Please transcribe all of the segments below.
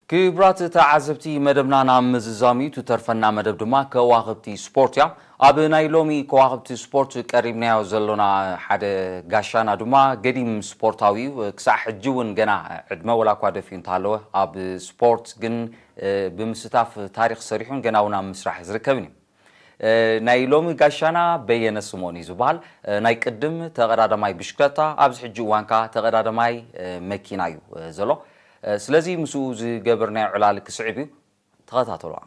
ክቡራት ተዓዘብቲ መደብና ናብ ምዝዛሙ እዩ። ትተርፈና መደብ ድማ ከዋኽብቲ ስፖርት እያ። ኣብ ናይ ሎሚ ከዋኽብቲ ስፖርት ቀሪብናዮ ዘሎና ሓደ ጋሻና ድማ ገዲም ስፖርታዊ እዩ። ክሳዕ ሕጂ እውን ገና ዕድመ ወላ እኳ ደፊኡ እንተሃለወ ኣብ ስፖርት ግን፣ እ፣ ብምስታፍ ታሪኽ ሰሪሑን ገና እውን ኣብ ምስራሕ ዝርከብን እዩ። እ፣ ናይ ሎሚ ጋሻና በየነ ስምኦን እዩ ዝበሃል። እ፣ ናይ ቅድም ተቐዳዳማይ ብሽክለታ፣ ኣብዚ ሕጂ እዋን ከኣ ተቐዳዳማይ፣ እ፣ መኪና እዩ፣ እ፣ ዘሎ። እ፣ ስለዚ ምስኡ ዝገበርናዮ ዕላል ክስዕብ እዩ። ተኸታተሉዋ።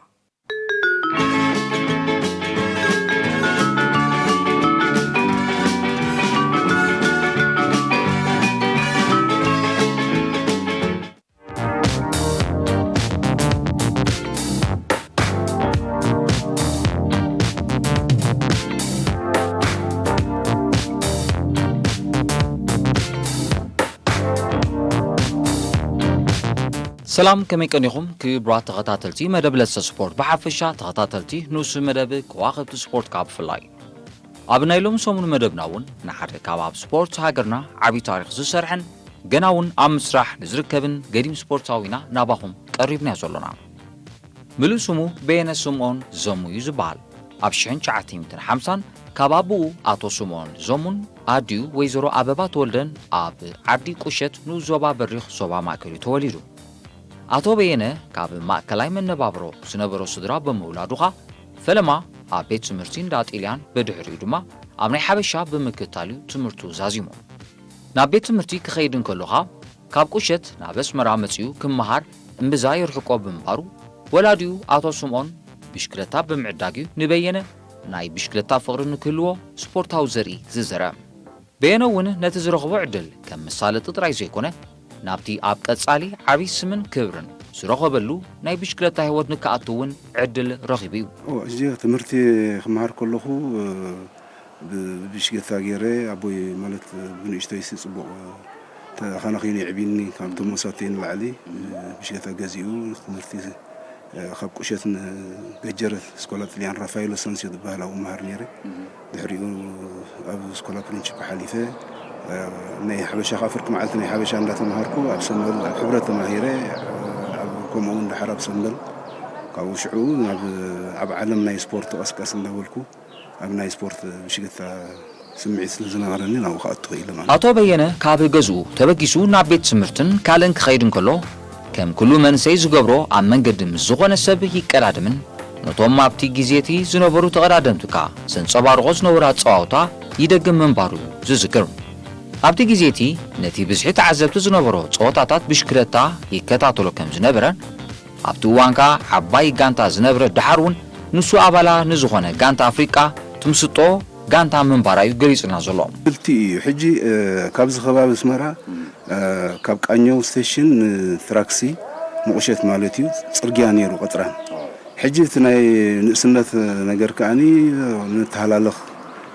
ሰላም፣ ከመይ ቀኒኹም ክቡራት ተኸታተልቲ መደብ ለሰ ስፖርት፣ ብሓፈሻ ተኸታተልቲ ንኡስ መደብ ከዋኽብቲ ስፖርት ካብ ብፍላይ። ኣብ ናይ ሎም ሰሙን መደብና እውን ንሓደ ካብ ኣብ ስፖርት ሃገርና ዓብዪ ታሪኽ ዝሰርሐን ገና እውን ኣብ ምስራሕ ንዝርከብን ገዲም ስፖርታዊና ናባኹም ቀሪብናዮ ዘሎና። ምሉእ ስሙ በየነ ስምኦን ዘሙ እዩ ዝበሃል። ኣብ ሽሕን ትሽዓተ ሚእትን ሓምሳን ካብ ኣቦኡ ኣቶ ስምኦን ዘሙን ኣዲኡ ወይዘሮ ኣበባ ተወልደን ኣብ ዓዲ ቁሸት ንኡስ ዞባ በሪኽ ዞባ ማእከል እዩ ተወሊዱ። ኣቶ በየነ ካብ ማእከላይ መነባብሮ ዝነበሮ ስድራ ብምውላዱ ኸኣ ፈለማ ኣብ ቤት ትምህርቲ እንዳ ጢልያን ብድሕሪኡ ድማ ኣብ ናይ ሓበሻ ብምክታል እዩ ትምህርቱ ዛዚሙ። ናብ ቤት ትምህርቲ ክኸይድ እንከሎ ኸኣ ካብ ቁሸት ናብ ኣስመራ መጺኡ ክመሃር እምብዛ ይርሕቆ ብምንባሩ ወላዲኡ ኣቶ ስምኦን ብሽክለታ ብምዕዳግ እዩ ንበየነ ናይ ብሽክለታ ፍቕሪ ንክህልዎ ስፖርታዊ ዘርኢ ዝዘርአ። በየነ እውን ነቲ ዝረኽቦ ዕድል ከም መሳለጢ ጥራይ ዘይኮነ፣ ናብቲ ኣብ ቀጻሊ ዓቢ ስምን ክብርን ዝረኸበሉ ናይ ብሽክለታ ህይወት ንክኣቱ እውን ዕድል ረኺቡ እዩ። ኦ፣ እዚ ትምህርቲ ክመሃር ከለኹ፣ እ፣ ብ-፣ ብሽክለታ ገይረ፣ ኣቦይ ማለት ብንእሽቶይሲ ጽቡቕ ተኸናኺኑ የዕቢኒ፣ ካብቶም መሳተይ ንላዕሊ፣ እ፣ ብሽክለታ ገዚኡ ትምህርቲ ካብ ቁሸት ንገጀረት ስኮላ ጥልያን ራፋኤሎ ሳንሲዮ ዝበሃል ኣብኡ መሃር ነይረ። ድሕሪኡ ኣብ ስኮላ ፕሪንሲፕ ሓሊፈ፣ ናይ ሓበሻ ከኣ ፍርቂ መዓልቲ ናይ ሓበሻ እንዳተማሃርኩ ኣብ ሰንበል ኣብ ሕብረት ተማሂረ፣ ኣብ ከምኡ እውን ደሓር ኣብ ሰንበል ካብኡ ሽዑ ናብ ኣብ ዓለም ናይ ስፖርት ቀስቀስ እንዳበልኩ ኣብ ናይ ስፖርት ብሽግታ ስምዒት ስለ ዝነበረኒ ናብኡ ክኣቱ ክኢለ ማለት። ኣቶ በየነ ካብ ገዝኡ ተበጊሱ ናብ ቤት ትምህርትን ካልእን ክኸይድ እንከሎ፣ ከም ኩሉ መንእሰይ ዝገብሮ ኣብ መንገዲ ምስ ዝኾነ ሰብ ይቀዳደምን ነቶም ኣብቲ ግዜ እቲ ዝነበሩ ተቐዳደምቲ ከኣ ዘንጸባርቖ ዝነበረ ኣጸዋውታ ይደግም ምንባሩ እዩ ዝዝክር። ኣብቲ ግዜ እቲ ነቲ ብዝሒ ተዓዘብቲ ዝነበሮ ጸወታታት ብሽክለታ ይከታተሎ ከም ዝነበረ ኣብቲ እዋን ከኣ ዓባይ ጋንታ ዝነብረ ደሓር እውን ንሱ ኣባላ ንዝኾነ ጋንታ ኣፍሪቃ ትምስጦ ጋንታ ምንባራ እዩ ገሊጹልና ዘሎ። ክልቲኡ እዩ። ሕጂ፣ እ፣ ካብዚ ከባቢ ኣስመራ፣ እ፣ ካብ ቃኘው ስቴሽን ንትራክሲ ንቑሸት ማለት እዩ፣ ጽርግያ ነይሩ ቀጥራን። ሕጂ እቲ ናይ ንእስነት ነገር ከኣኒ ንተሃላለኽ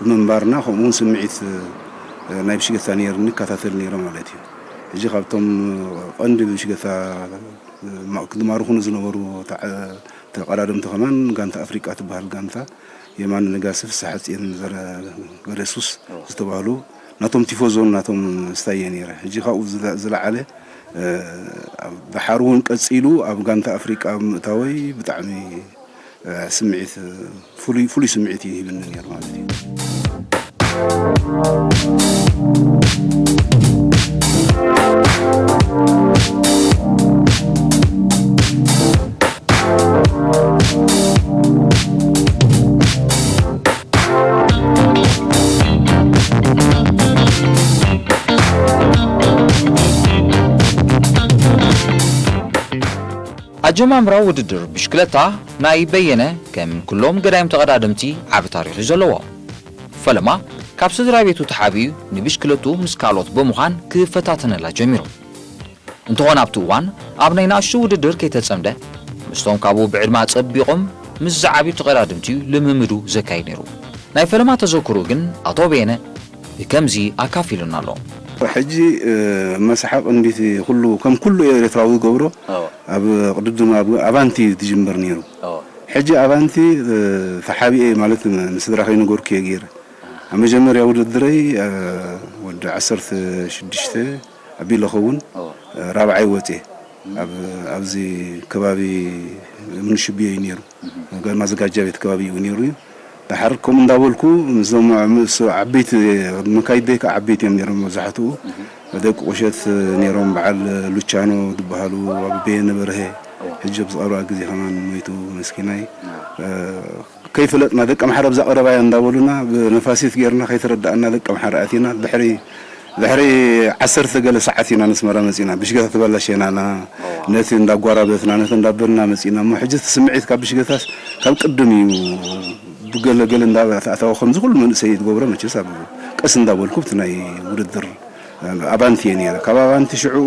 ብምንባርና፣ ከምኡ እውን ስምዒት፣ እ፣ ናይ ብሽገታ ነይሩ፣ ንከታተል ነይረ ማለት እዩ። ሕጂ ካብቶም ቀንዲ ብሽገታ ማ-፣ ክድማርኹ ንዝነበሩ ተዓ-፣ ተቐዳደምቲ ከማን ጋንታ ኣፍሪቃ ትበሃል ጋንታ የማነ ነጋሲ፣ ፍስሓ ጽዮን ዘረ-፣ ገረሱስ ዝተባህሉ ናቶም ቲፎዞን ናቶም ስታየ ነይረ። ሕጂ ካብኡ ዝለ-፣ ዝለዓለ፣ እ፣ ኣብ ደሓር እውን ቀጺሉ ኣብ ጋንታ ኣፍሪቃ ኣብ ምእታወይ ብጣዕሚ፣ እ፣ ስምዒት፣ ፍሉይ፣ ፍሉይ ስምዒት እዩ ሂብኒ ነይሩ ማለት እዩ። ኣጀማምራ ውድድር ብሽክለታ ናይ በየነ ከም ኩሎም ገዳይም ተቐዳደምቲ ዓቢ ታሪኽ እዩ ዘለዎ። ፈለማ ካብ ስድራ ቤቱ ተሓቢኡ ንብሽክለቱ ምስ ካልኦት ብምዃን ክፈታተነላ ጀሚሩ። እንተኾነ ኣብቲ እዋን ኣብ ናይ ንኣሽቱ ውድድር ከይተጸምደ ምስቶም ካብኡ ብዕድመ ኣጸቢቖም ምስ ዝዓብዩ ተቐዳደምቲ እዩ ልምምዱ ዘካይድ ነይሩ። ናይ ፈለማ ተዘክሩ ግን ኣቶ በየነ ብከምዚ ኣካፊሉና ኣሎ። ሕጂ፣ እ፣ መስሓቕ እንዲቲ ኩሉ፣ ከም ኩሉ ኤርትራዊ ዝገብሮ፣ ኣዎ። ኣብ ቅድድም ኣብ ኣቫንቲ እዩ ዝጅምር ነይሩ። ኣዎ። ሕጂ ኣቫንቲ፣ እ፣ ተሓቢኤ ማለት ን-፣ ንስድራ ከይነገርኩ እየ ገይረ። ኣብ መጀመርያ ውድድረይ፣ እ፣ ወዲ ዓሰርተ ሽዱሽተ ኣቢለ ኸውን፣ ኣዎ። እ፣ ራብዓይ ወፅየ። ኣብ ኣብዚ ከባቢ ምንሽብዮ እዩ ነይሩ። ማዘጋጃ ቤት ከባቢ እዩ ነይሩ እዩ። ደሓር ከምኡ እንዳበልኩ ምስዞም ምስ ዓበይቲ መካይደይ ከዓ ዓበይቲ እዮም ነይሮም መብዛሕትኡ። ደቂ ቁሸት ነይሮም፣ በዓል ሉቻኖ ዝበሃሉ፣ ኣብ በየነ በርሀ፣ ሕጂ ኣብ ዝቐረባ ግዜ ከማን ሞይቱ መስኪናይ። ከይፈለጥና ደቂ ኣምሓራ ኣብዛ ቀረባ እያ እንዳበሉና ብነፋሲት ጌርና ከይተረዳእና ደቂ ኣምሓራ ኣቲና ድሕሪ ድሕሪ ዓሰርተ ገለ ሰዓት ኢና ነስመራ መጺና። ብሽገታ ተበላሸና ኢና። ነቲ እንዳጓራበትና ነቲ እንዳበልና መጺና። እሞ ሕጂ እቲ ስምዒት ካብ ብሽገታስ ካብ ቅድም እዩ። ብገለ ገለ እንዳተኣታወ ከምዚ ኩሉ መንእሰይ ዝገብሮ መቸስ ኣብ ቀስ እንዳበልኩ ብቲ ናይ ውድድር ኣባንቲ እየ ነይረ። ካብ ኣባንቲ ሽዕኡ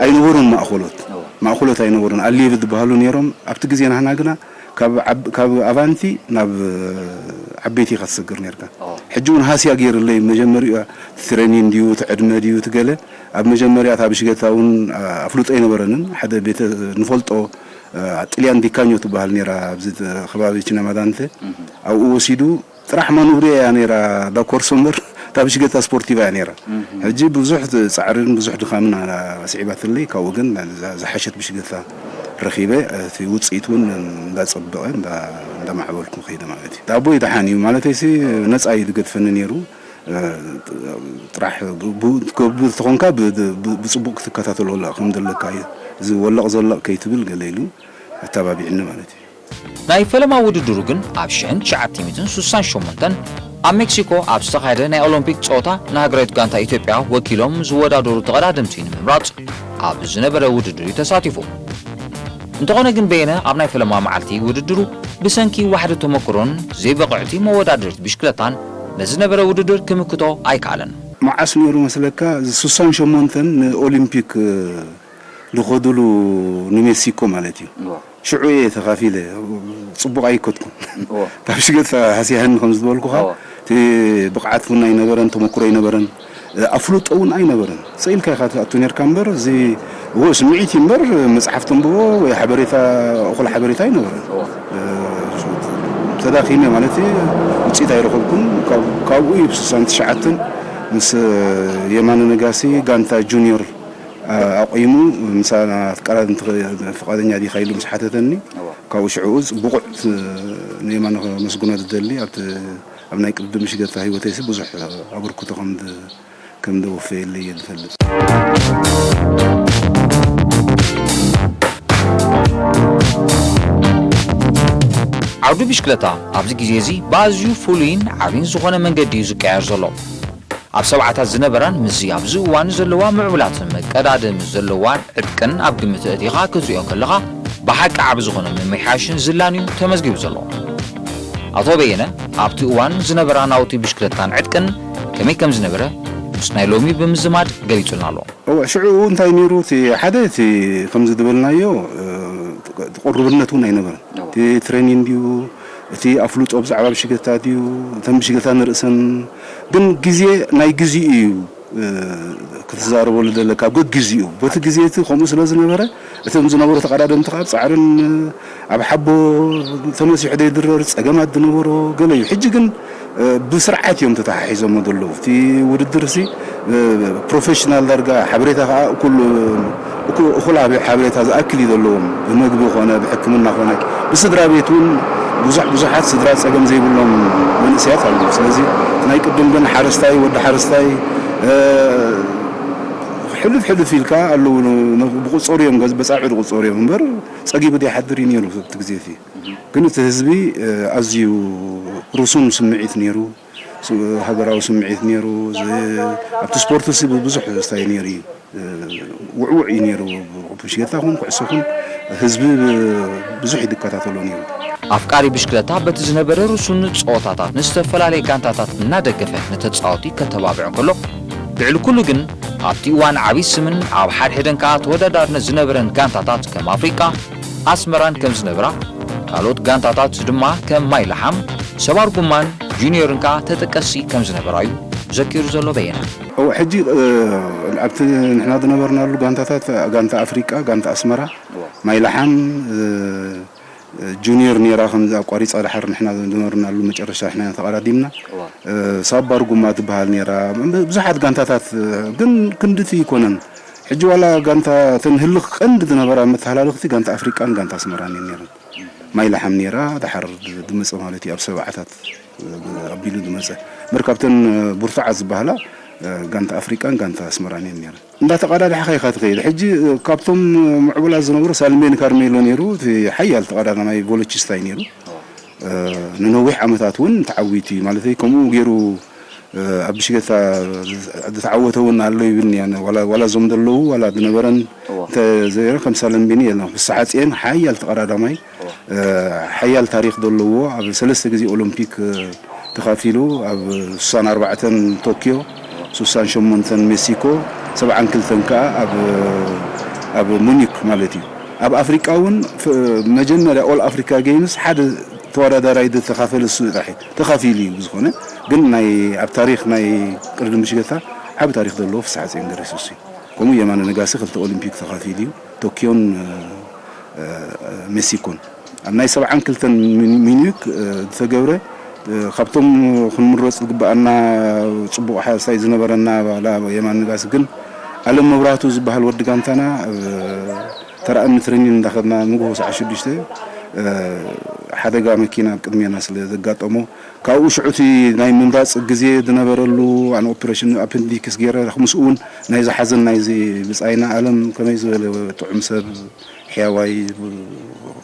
ኣይነበሩን ማእኸሎት። ማእኸሎት ኣይነበሩን። ኣሊየብ ዝበሃሉ ነይሮም። ኣብቲ ግዜ ናህና ግና ካብ ዓብ-፣ ካብ ኣባንቲ ናብ ዓበይቲ ኢኻ ትሰግር ነርካ። ሕጂ እውን ሃስያ ገይርለይ መጀመሪያ ትሬኒን ድዩ ትዕድመ ድዩ ትገለ ኣብ መጀመሪያ እታ ብሽገታ እውን ኣፍልጦ ኣይነበረንን። ሓደ ቤተ ንፈልጦ ጥልያን ዲካኞ ትበሃል ነይራ ኣብዚ ከባቢ ቺናማዳንተ ኣብኡ ወሲዱ ጥራሕ ማኑብርያ እያ ነይራ ዳ ኮርሶ እምበር እታ ብሽገታ ስፖርቲቫ እያ ነይራ። ሕጂ ብዙሕ ጻዕርን ብዙሕ ድኻምን ስዒባትለይ ካብኡ ግን ዝሓሸት ብሽገታ ረኺበ። እቲ ውጽኢት እውን እንዳጸበቐ እንዳ- እንዳማዕበልኩ ከይደ ማለት እዩ። ዳቦይ ደሓን እዩ ማለተይሲ ነጻ እዩ ዝገድፈኒ ነይሩ። ጥራሕ ብ- ብ- ትገብር ተኾንካ ብ- ብ- ብጽቡቕ ክትከታተሎ ላ ከም ዘለካ እዩ። እዚ ወለቕ ዘለቕ ከይትብል ገለ ኢሉ ኣተባቢዕኒ ማለት እዩ። ናይ ፈለማ ውድድሩ ግን ኣብ ሽሕን ትሽዓተ ሚእትን ስሳን ሸሞንተን ኣብ ሜክሲኮ ኣብ ዝተኻየደ ናይ ኦሎምፒክ ጸወታ ንሃገራዊት ጋንታ ኢትዮጵያ ወኪሎም ዝወዳደሩ ተቐዳደምቲ ንምምራጽ ኣብ ዝነበረ ውድድር እዩ ተሳቲፉ። እንተኾነ ግን በየነ ኣብ ናይ ፈለማ መዓልቲ ውድድሩ ብሰንኪ ዋሕዲ ተመክሮን ዘይብቕዕቲ መወዳደሪት ብሽክለታን ነዚ ዝነበረ ውድድር ክምክቶ ኣይከኣለን። መዓስ ነይሩ መስለካ? ስሳን ሸሞንተን ንኦሊምፒክ ዝኸድሉ ንሜክሲኮ ማለት እዩ። ሽዑ እየ ተኻፊለ። ጽቡቕ ኣይከድኩን። ካብ ሽገት ሃሲያህኒ ከም ዝበልኩኻ እቲ ብቕዓት እውን ኣይነበረን፣ ተመክሮ ኣይነበረን፣ ኣፍልጦ እውን ኣይነበረን። ስቕ ኢልካ ኢኻ ትኣቱ ነርካ እምበር እዚ እዎ ስምዒት እዩ እምበር መጽሓፍ ተንብቦ ወይ ሓበሬታ እኹል ሓበሬታ ኣይነበረን። ተዳኺመ ማለት ውፅኢት ኣይረኸብኩን። ካብኡ እዩ ብ ስሳን ትሽዓተን ምስ የማነ ነጋሲ ጋንታ ጁኒዮር ኣቑሙ ምሳና ክትቀራረብ ፍቓደኛ ዲኻ ኢሉ ምስ ሓተተኒ ካብኡ ሽዕኡ ብቑዕ ንየማነ ከመስግኖ ዝደሊ ኣብቲ ኣብ ናይ ቅድድም ሽገታ ህይወተይሲ ብዙሕ ኣበርክቶ ከም ከም ዘወፈየለይ እየ ዝፈልጥ። ዓውዲ ብሽክለታ ኣብዚ ግዜ እዚ ብኣዝዩ ፍሉይን ዓብይን ዝኾነ መንገዲ እዩ ዝቀየር ዘሎ። ኣብ ሰብዓታት ዝነበራን ምስዚ ኣብዚ እዋን ዘለዋ ምዕቡላት መቀዳደሚ ዘለዋን ዕጥቅን ኣብ ግምት ኣእቲኻ ክትሪኦ ከለኻ ብሓቂ ዓቢ ዝኾነ ምምሕያሽን ዝላን እዩ ተመዝጊቡ ዘሎ። ኣቶ በየነ ኣብቲ እዋን ዝነበራ ናውቲ ብሽክለታን ዕጥቅን ከመይ ከም ዝነበረ ምስ ናይ ሎሚ ብምዝማድ ገሊጹና ኣሎ። እወ ሽዑ እንታይ ነይሩ እቲ ሓደ እቲ ከምዚ ዝበልናዮ እቲ ቁርብነት እውን ኣይነበረን። እቲ ትሬኒንግ ድዩ እቲ ኣፍልጦ ብዛዕባ ብሽገታ ድዩ እተን ብሽገታ ንርእሰን ግን ግዜ ናይ ግዜኡ እዩ ክትዛረበሉ ዘለካ ገግዜኡ በቲ ግዜ እቲ ከምኡ ስለ ዝነበረ እቶም ዝነበሩ ተቐዳደምቲ ከዓ ፃዕርን ኣብ ሓቦ ተመሲሑ ዘይድረር ፀገማት ዝነበሮ ገለ እዩ ሕጂ ግን ብስርዓት እዮም ተተሓሒዞሞ ዘለዉ እቲ ውድድር ሲ ፕሮፌሽናል ዳርጋ ሓበሬታ ከዓ እኩል እኩል ሓበሬታ ዝኣክል እዩ ዘለዎም ብመግቢ ኮነ ብሕክምና ኮነ ብስድራ ቤት እውን ብዙሕ ብዙሓት ስድራ ፀገም ዘይብሎም መንእሰያት ኣለዉ ስለዚ ናይ ቅድም ግን ሓረስታይ ወዲ ሓረስታይ ሕልፍ ሕልፍ ኢልካ ኣለዉ ብቁፀሩ እዮም በፃብዒ ዝቁፀሩ እዮም እምበር ፀጊቡ ዘይሓድር እዩ ነይሩ ኣብቲ ግዜ እቲ ግን እቲ ህዝቢ ኣዝዩ ርሱን ስምዒት ነይሩ ሃገራዊ ስምዒት ነይሩ ኣብቲ ስፖርት ሲ ብዙሕ ስታይ ነይሩ እዩ ውዕውዕ እዩ ነይሩ ብሽገታ ኹን ኩዕሶ ኹን ህዝቢ ብዙሕ ይከታተሎ ነይሩ ኣፍቃሪ ብሽክለታ በቲ ዝነበረ ርሱን ፀወታታት ንዝተፈላለየ ጋንታታት እናደገፈ ንተፃወቲ ከተባብዕ እንከሎ ልዕሊ ኩሉ ግን ኣብቲ እዋን ዓብዪ ስምን ኣብ ሓድሕደን ከዓ ተወዳዳርነት ዝነበረን ጋንታታት ከም ኣፍሪቃ ኣስመራን ከም ዝነበራ ካልኦት ጋንታታት ድማ ከም ማይ ለሓም ሰባር ጉማን ጁኒዮርን ከዓ ተጠቀስቲ ከም ዝነበራ እዩ ዘኪሩ ዘሎ በየነ እወ ሕጂ ኣብቲ ንሕና ዝነበርናሉ ጋንታታት ጋንታ ኣፍሪቃ ጋንታ ኣስመራ ማይ ለሓም ጁኒየር ነይራ ከምዚ ኣቋሪፃ ድሓር ንሕና ዝነበርናሉ መጨረሻ ንሕና ተቐዳዲምና ሳባር ጉማ ትበሃል ነይራ ብዙሓት ጋንታታት ግን ክንድቲ ይኮነን ሕጂ ዋላ ጋንታ እተን ህልኽ ቀንዲ ዝነበራ መተሃላለኽቲ ጋንታ ኣፍሪቃን ጋንታ ኣስመራን እየን ነይረን። ማይ ላሓም ነይራ፣ ድሓር ዝመፀ ማለት እዩ፣ ኣብ ሰብዓታት ኣቢሉ ዝመፀ። እምበር ካብተን ብርቱዓት ዝበሃላ ጋንታ ኣፍሪቃን ጋንታ ኣስመራን እየን ነይረን። እንዳተቐዳዳሕኻ ኢኻ ትኸይድ። ሕጂ ካብቶም ምዕቡላት ዝነበሩ ሳልሜን ካርሜሎ ነይሩ፣ እቲ ሓያል ተቐዳዳማይ ቮለቺስታይ ነይሩ። ንነዊሕ ዓመታት እውን ተዓዊቱ እዩ። ማለተይ ከምኡ ገይሩ ኣብ ብሽገታ ዝተዓወተ እውን ኣሎ ይብልኒ ኣነ። ዋላ ዋላ እዞም ዘለዉ ዋላ ዝነበረን እወ። እንተዘይረ ከም ሳለምቢኒ የለን። ፍስሓ ጽየን ሓያል ተቐዳዳማይ፣ እወ። ሓያል ታሪኽ ዘለዎ፣ ኣብ ሰለስተ ግዜ ኦሎምፒክ ተኻፊሉ፣ ኣብ ስሳን ኣርባዕተን ቶኪዮ፣ ስሳን ሸሞንተን ሜክሲኮ፣ ሰብዓን ክልተን ከኣ ኣብ ኣብ ሙኒክ ማለት እዩ። ኣብ ኣፍሪቃ እውን ፍ- መጀመርያ ኦል ኣፍሪካ ጌምስ ሓደ ተወዳዳራይ ዝተኻፈለ እሱ ጥራሕ እዩ። ተኻፊሉ እዩ ብዝኾነ፣ ግን ናይ ኣብ ታሪኽ ናይ ቅድድም ብሽገታ ዓቢ ታሪኽ ዘለዎ ፍስሓ ጽዮን ገረሱስ እዩ። ከምኡ የማነ ነጋሲ ክልተ ኦሊምፒክ ተኻፊሉ እዩ። ቶኪዮን እ፣ እ፣ ሜክሲኮን ኣብ ናይ ሰብዓን ክልተን ሚኒ- ሚኒክ እ፣ ዝተገብረ እ፣ ካብቶም ክንምረፅ ዝግበኣና ጽቡቕ ሓሳይ ዝነበረና ባላ የማነ ነጋሲ ግን ኣለም መብራህቱ ዝበሃል ወዲ ጋንታና እ፣ ተራእኒ ትሬኒን እንዳኸድና ንግሆ ሰዓት ሽዱሽተ እ፣ ሓደጋ መኪና ኣብ ቅድሜና ስለ ዘጋጠሞ ካብኡ ሽዑቲ ናይ ምምራፅ ግዜ ዝነበረሉ ኣነ ኦፕሬሽን ኣፐንዲክስ ገይረ ምስኡ እውን ናይዚ ሓዘን ናይዚ ብፃይና ኣለም ከመይ ዝበለ ጥዑም ሰብ ሕያዋይ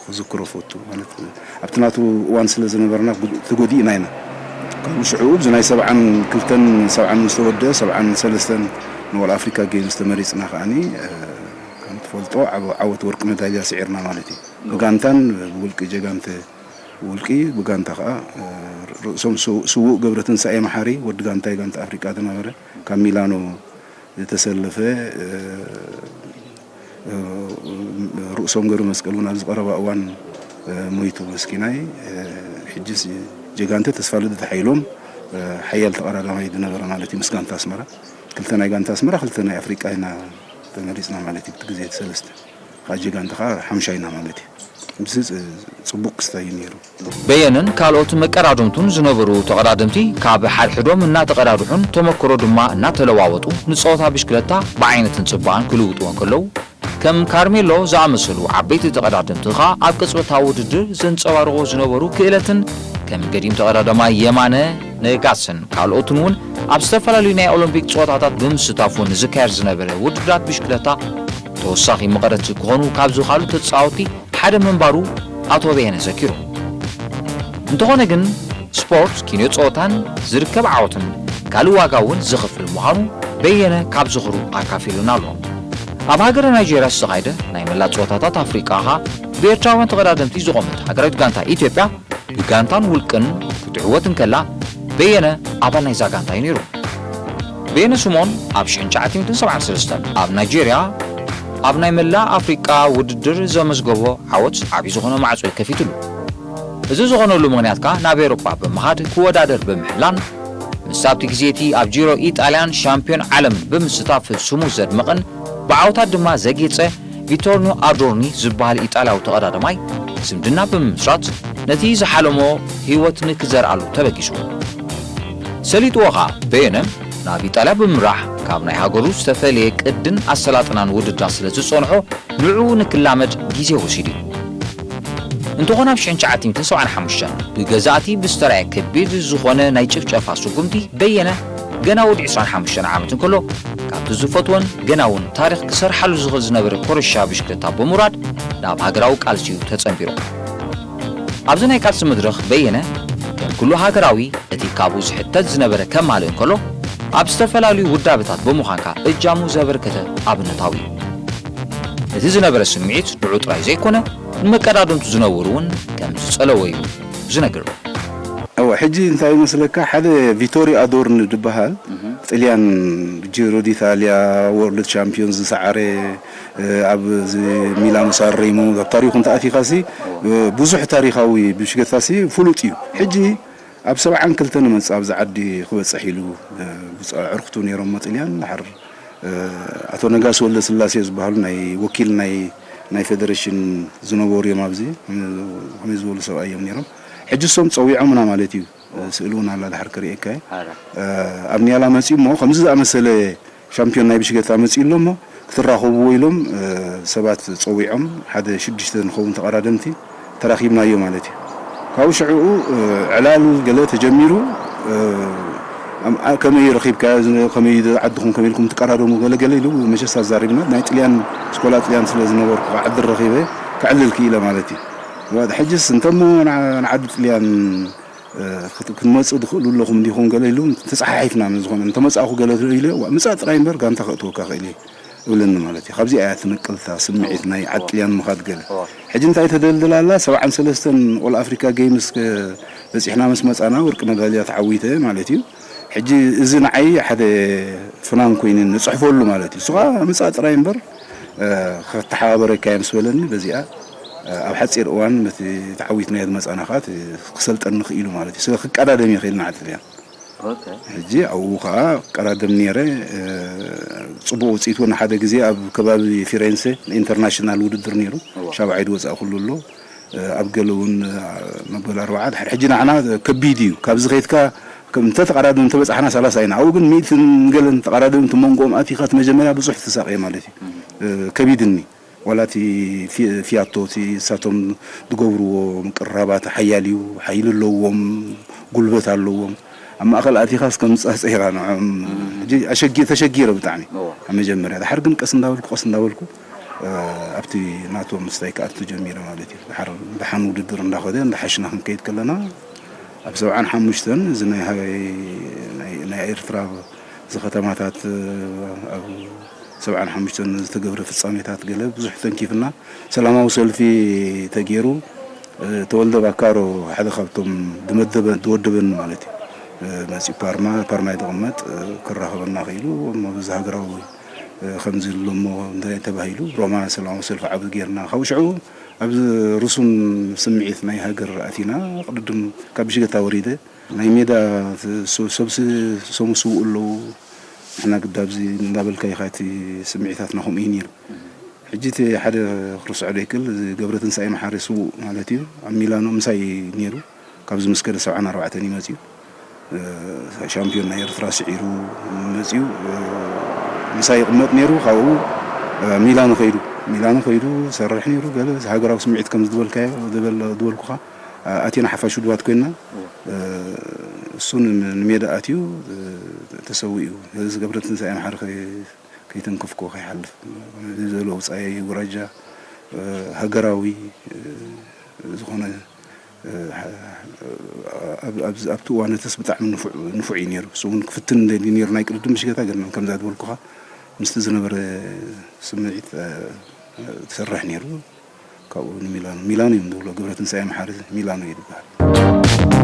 ክዝክሮ ፈቱ ማለት ኣብቲ ናቱ እዋን ስለ ዝነበርና ተጎዲእና ኢና። ካብኡ ሽዑ ብዚ ናይ ሰብዓን ክልተን ሰብዓን ምስ ተወደአ ሰብዓን ሰለስተን ንኦል ኣፍሪካ ጌምስ ተመሪፅና ከዓኒ ከም ትፈልጦ ዓወት ወርቂ መዳልያ ስዒርና ማለት እዩ። ብጋንታን ብውልቂ ጀጋንተ ውልቂ ብጋንታ ከዓ ርእሶም ስዉእ ገብረ ትንሳኤ መሓሪ ወዲ ጋንታይ ጋንታ ኣፍሪቃ ዝነበረ ካብ ሚላኖ ዝተሰለፈ ርእሶም ገብረ መስቀል እውን ኣብዚ ቀረባ እዋን ሞይቱ መስኪናይ። ሕጅስ ጀጋንተ ተስፋ ልደት ሓይሎም ሓያል ተቐዳዳማይ ዝነበረ ማለት እዩ ምስ ጋንታ ኣስመራ ክልተ ናይ ጋንታ ኣስመራ ክልተ ናይ ኣፍሪቃ ኢና ተመሪፅና ማለት እዩ እቲ ግዜ እቲ ሰለስተ ከዓ ጀጋንተ ከዓ ሓምሻይና ማለት እዩ። ምስ ጽቡቕ ክስታይ እዩ ነይሩ። በየነን ካልኦት መቀዳድምቱን ዝነበሩ ተቐዳደምቲ ካብ ሓድሕዶም እናተቐዳድሑን ተመክሮ ድማ እናተለዋወጡ ንጸወታ ብሽክለታ ብዓይነትን ጽባቐን ክልውጥዎ እንከለዉ ከም ካርሜሎ ዝኣመሰሉ ዓበይቲ ተቐዳደምቲ ኸኣ ኣብ ቅጽበታዊ ውድድር ዘንጸባርቑ ዝነበሩ ክእለትን ከም ገዲም ተቐዳዳማይ የማነ ነጋስን ካልኦትን እውን ኣብ ዝተፈላለዩ ናይ ኦሎምፒክ ጸወታታት ብምስታፉ ንዝካየድ ዝነበረ ውድድራት ብሽክለታ ተወሳኺ መቐረት ክኾኑ ካብ ዝኸኣሉ ተጻወትቲ ሓደ ምንባሩ ኣቶ በየነ ዘኪሩ። እንተኾነ ግን ስፖርት ኪንዮ ጸወታን ዝርከብ ዓወትን ካልእ ዋጋ እውን ዝኽፍል ምዃኑ በየነ ካብ ዝኽሩ ኣካፊሉና ኣሎ። ኣብ ሃገረ ናይጄርያ ዝተኻየደ ናይ መላእ ጸወታታት ኣፍሪቃ ኸኣ ብኤርትራውያን ተቐዳደምቲ ዝቖመት ሃገራዊት ጋንታ ኢትዮጵያ ብጋንታን ውልቅን ክትዕወት እንከላ በየነ ኣባል ናይዛ ጋንታ እዩ ነይሩ። በየነ ስምኦን ኣብ ሽሕን ትሽዓተ ሚእትን ሰብዓን ሰለስተን ኣብ ናይጄርያ ኣብ ናይ መላእ ኣፍሪቃ ውድድር ዘመዝገቦ ዓወት ዓብዪ ዝኾነ ማዕጾ እዩ ከፊትሉ። እዚ ዝኾነሉ ምኽንያት ከኣ ናብ ኤውሮጳ ብምኻድ ክወዳደር ብምሕላን ምስ ኣብቲ ግዜ እቲ ኣብ ጂሮ ኢጣልያን ሻምፒዮን ዓለም ብምስታፍ ስሙ ዘድመቐን ብዓወታት ድማ ዘጌጸ ቪቶርኒዮ ኣዶርኒ ዝበሃል ኢጣልያዊ ተቐዳዳማይ ዝምድና ብምምስራት ነቲ ዝሓለሞ ህይወት ንክዘርኣሉ ተበጊሱ። ሰሊጥዎ ኸኣ በየነ ናብ ኢጣልያ ብምምራሕ ካብ ናይ ሃገሩ ዝተፈለየ ቅድን ኣሰላጥናን ውድድራት ስለ ዝጸንሖ ንዕኡ ንክላመድ ግዜ ወሲዱ እዩ። እንተኾነ ኣብ ሽሕን ትሽዓተ ሚእትን ሰብዓን ሓሙሽተን ብገዛእቲ ብዝተራእየ ከቢድ ዝኾነ ናይ ጭፍጨፋ ስጉምቲ በየነ ገና ወዲ ዕስራን ሓሙሽተን ዓመት እንከሎ ካብቲ ዝፈትዎን ገና እውን ታሪኽ ክሰርሓሉ ዝኽእል ዝነበረ ኮረሻ ብሽክለታ ብምውራድ ናብ ሃገራዊ ቃልሲኡ ተጸንቢሩ። ኣብዚ ናይ ቃልሲ መድረኽ በየነ ከም ኩሉ ሃገራዊ እቲ ካብኡ ዝሕተት ዝነበረ ከማልእ እንከሎ ኣብ ዝተፈላለዩ ውዳበታት ብምዃንካ እጃሙ ዘበርከተ ኣብነታዊ እዩ። እቲ ዝነበረ ስምዒት ንዑ ጥራይ ዘይኮነ ንመቀዳድምቱ ዝነበሩ እውን ከም ዝጸለወ እዩ ዝነግር። እወ ሕጂ እንታይ ይመስለካ ሓደ ቪቶሪ ኣዶርን ዝበሃል ጥልያን ጂሮ ዲታልያ ወርልድ ሻምፒዮን ዝሰዓረ ኣብ ሚላኖ ሳንሬሞ ኣብ ታሪኹ እንተኣቲኻሲ ብዙሕ ታሪኻዊ ብሽገታሲ ፍሉጥ እዩ። ሕጂ ኣብ ሰብዓን ክልተን መጽእ ኣብዚ ዓዲ ክበጽሕ ኢሉ ብጻ ዕርክቱ ነይሮሞ ጥልያን ድሓር ኣቶ ነጋሲ ወልደስላሴ ዝበሃሉ ናይ ወኪል ናይ ናይ ፌደሬሽን ዝነበሩ እዮም ኣብዚ ከመይ ዝበሉ ሰብኣይ እዮም ነይሮም። ሕጂ እሶም ጸዊዖምና ማለት እዩ። ስእሊ እውን ኣላ ድሓር ክርእየካ እየ። ኣብ ኒያላ መጺኡ እሞ ከምዚ ዝኣመሰለ ሻምፒዮን ናይ ብሽገታ መጺኡ ኣሎ እሞ ክትራኸብዎ ኢሎም ሰባት ጸዊዖም፣ ሓደ ሽዱሽተ ንኸውን ተቐዳደምቲ ተራኺብናዮ ማለት እዩ። ካብኡ ሽዕኡ ዕላል ገለ ተጀሚሩ። ከመይ ረኺብካ፣ ከመይ ዓድኹም፣ ከመይ ኢልኩም ትቀዳደሙ፣ ገለ ገለ ኢሉ መሸስ ኣዛሪብና። ናይ ጥልያን፣ ስኮላ ጥልያን ስለ ዝነበርኩ፣ ዓዲ ረኺበ ክዕልል ክኢለ ማለት እዩ። ሕጅስ እንተሞ ንዓዲ ጥልያን ክንመጽእ ትኽእሉ ኣለኹም እንዲኹም ገለ ኢሉ፣ ተጸሓሒፍና። ምስ ዝኾነ እንተመጻእኹ ገለ ኢሉ፣ ምጻእ ጥራይ እምበር ጋንታ ከእትወካ ክእል እየ እብለኒ ማለት እዩ። ካብዚኣ እያ ትነቅልታ ስምዒት ናይ ዓጥልያን ምኻድ ገለ። ሕጂ እንታይ ተደልድል ኣላ? ሰብዓን ሰለስተን ኦል ኣፍሪካ ጌምስ በፂሕና ምስ መፃና ወርቂ መዳልያ ተዓዊተ ማለት እዩ። ሕጂ እዚ ንዓይ ሓደ ፍናን ኮይኑ ንፅሕፈሉ ማለት እዩ። እሱ ከዓ ምፃእ ጥራይ እምበር ከተሓባበረካ እየ ምስ በለኒ፣ በዚኣ ኣብ ሓፂር እዋን በቲ ተዓዊትናዮ ዝመፃና ከዓ ክሰልጠኒ ክኢሉ ማለት እዩ። ስለ ክቀዳደም እየ ከይድና ዓጥልያን። ሕጂ ኣብኡ ከዓ ቀዳድም ነይረ። ፅቡቅ ውፅኢት እውን ሓደ ግዜ ኣብ ከባቢ ፊሬንሴ ኢንተርናሽናል ውድድር ነይሩ። ሻብዓይ ዝወፃእ ኩሉ ኣሎ። ኣብ ገለ እውን መበል ኣርባዓ ድሕሪ ሕጂ ንዓና ከቢድ እዩ። ካብዚ ከይድካ እንተ ተቐዳድም እንተበፃሕና ሰላሳ ኢና። ኣብኡ ግን ሚእትን ገለን ተቐዳደምቲ መንጎኦም ኣቲኻ እቲ መጀመርያ ብዙሕ ትሳቐየ ማለት እዩ። ከቢድኒ ዋላ እቲ ፊያቶ እቲ እሳቶም ዝገብርዎ ምቅርራባት ሓያል እዩ። ሓይሊ ኣለዎም፣ ጉልበት ኣለዎም። ኣብ ማእኸል ኣቲኻ እስከ ምፃፀ ኢኻ ንዕኦም። ሕጂ ኣሸጊ-፣ ተሸጊረ ብጣዕሚ ኣብ መጀመርያ። ድሓር ግን ቀስ እንዳበልኩ፣ ቀስ እንዳበልኩ ኣብቲ ናቶም ምስታይ ክኣቱ ጀሚረ ማለት እዩ። ድሓር ደሓን ውድድር እንዳኸደ እንዳሓሽና ክንከይድ ከለና ኣብ ሰብዓን ሓሙሽተን እዚ ናይ ሃ-፣ ናይ፣ ናይ ኤርትራ እዚ ከተማታት ኣብ ሰብዓን ሓሙሽተን ዝተገብረ ፍጻሜታት ገለ ብዙሕ ተንኪፍና ሰላማዊ ሰልፊ ተገይሩ። ተወልደ ባካሮ ሓደ ካብቶም ዝመደበ-፣ ዝወደበኒ ማለት እዩ። መፂኡ ፓርማ፣ ፓርማ እዩ ዝቕመጥ፣ ክራኸበና ክኢሉ። እሞ በዚ ሃገራዊ ከምዚ ኣሎ እሞ እንታይ ተባሂሉ፣ ሮማ ሰላማዊ ሰልፊ ዓቢ ገይርና። ካብኡ ሽዑ ኣብዚ ርሱን ስምዒት ናይ ሃገር ኣቲና። ቅድድም ካብ ብሽገታ ወሪደ ናይ ሜዳ ስ-፣ ሰብ ስ-፣ ሰሙ ስውእ ኣለዉ። ንሕና ግዳ ኣብዚ እንዳበልካ ኢኻ፣ እቲ ስምዒታትና ከምኡ እዩ ነይሩ። ሕጂ እቲ ሓደ ክርስዖ ዘይክእል እዚ ገብረትንሳኤ መሓሪ ስዉእ ማለት እዩ። ኣብ ሚላኖ ምሳይ ነይሩ። ካብዚ ምስ ከደ ሰብዓን ኣርባዕተን እዩ መጺኡ። እ፣ ሻምፒዮን ናይ ኤርትራ ስዒሩ መጺኡ። እ፣ ምሳይ ይቕመጥ ነይሩ። ካብኡ፣ እ፣ ሚላኖ ከይዱ፣ ሚላኖ ከይዱ ሰርሕ ነይሩ። ገለ ሃገራዊ ስምዒት ከም ዝበልካዮ፣ ዝበል-፣ ዝበልኩኻ፣ እ፣ ኣቲና ሓፋሽ ውድባት ኮይንና። እ፣ እሱ ን-፣ ንሜዳ ኣትዩ፣ እ፣ ተሰዊኡ። እዚ ገብረትንሳኤ መሓሪ ከይ-፣ ከይተንከፍኩ ከይሓልፍ ዘሎ ውጻኢ ጉራጃ፣ እ፣ ሃገራዊ፣ እ፣ ዝኾነ፣ እ፣ ኣብ-፣ ኣብ-፣ ኣብቲ እዋን እትስ ብጣዕሚ ንፉዕ፣ ንፉዕ እዩ ነይሩ። እሱ እውን ክፍትን እንደልዩ ነይሩ። ናይ ቅድድም ምሽገታ ገርመን ከምዛ ዝበልኩኻ ምስቲ ዝነበረ ስምዒት፣ እ፣ ትሰርሕ ነይሩ። ካብኡ ንሚላኖ፣ ሚላኖ እዮም ዝብሎ፣ ገብረትንሳኤ መሓሪ ሚላኖ እዩ ዝበሃል።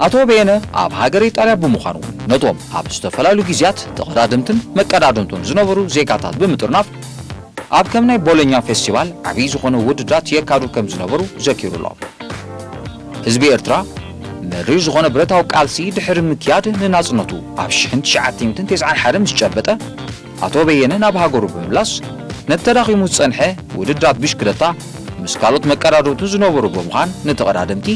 ኣቶ በየነ ኣብ ሃገረ ኢጣልያ ብምዃኑ፣ ነቶም ኣብ ዝተፈላለዩ ግዜያት ተቐዳደምትን መቀዳደምቱን ዝነበሩ ዜጋታት ብምጥርናፍ፣ ኣብ ከም ናይ ቦሎኛ ፌስቲቫል ዓብዪ ዝኾነ ውድድራት የካዱ ከም ዝነበሩ ዘኪሩ ኣሎ። ህዝቢ ኤርትራ መሪር ዝኾነ ብረታዊ ቃልሲ ድሕሪ ምክያድ ንናጽነቱ ኣብ ሽሕን ትሽዓተ ሚእትን ተስዓን ሓደን ምስ ጨበጠ፣ ኣቶ በየነ ናብ ሃገሩ ብምምላስ፣ ነቲ ተዳኺሙ ዝጸንሐ ውድድራት ብሽክለታ ምስ ካልኦት መቀዳደምቱ ዝነበሩ ብምዃን፣ ንተቐዳደምቲ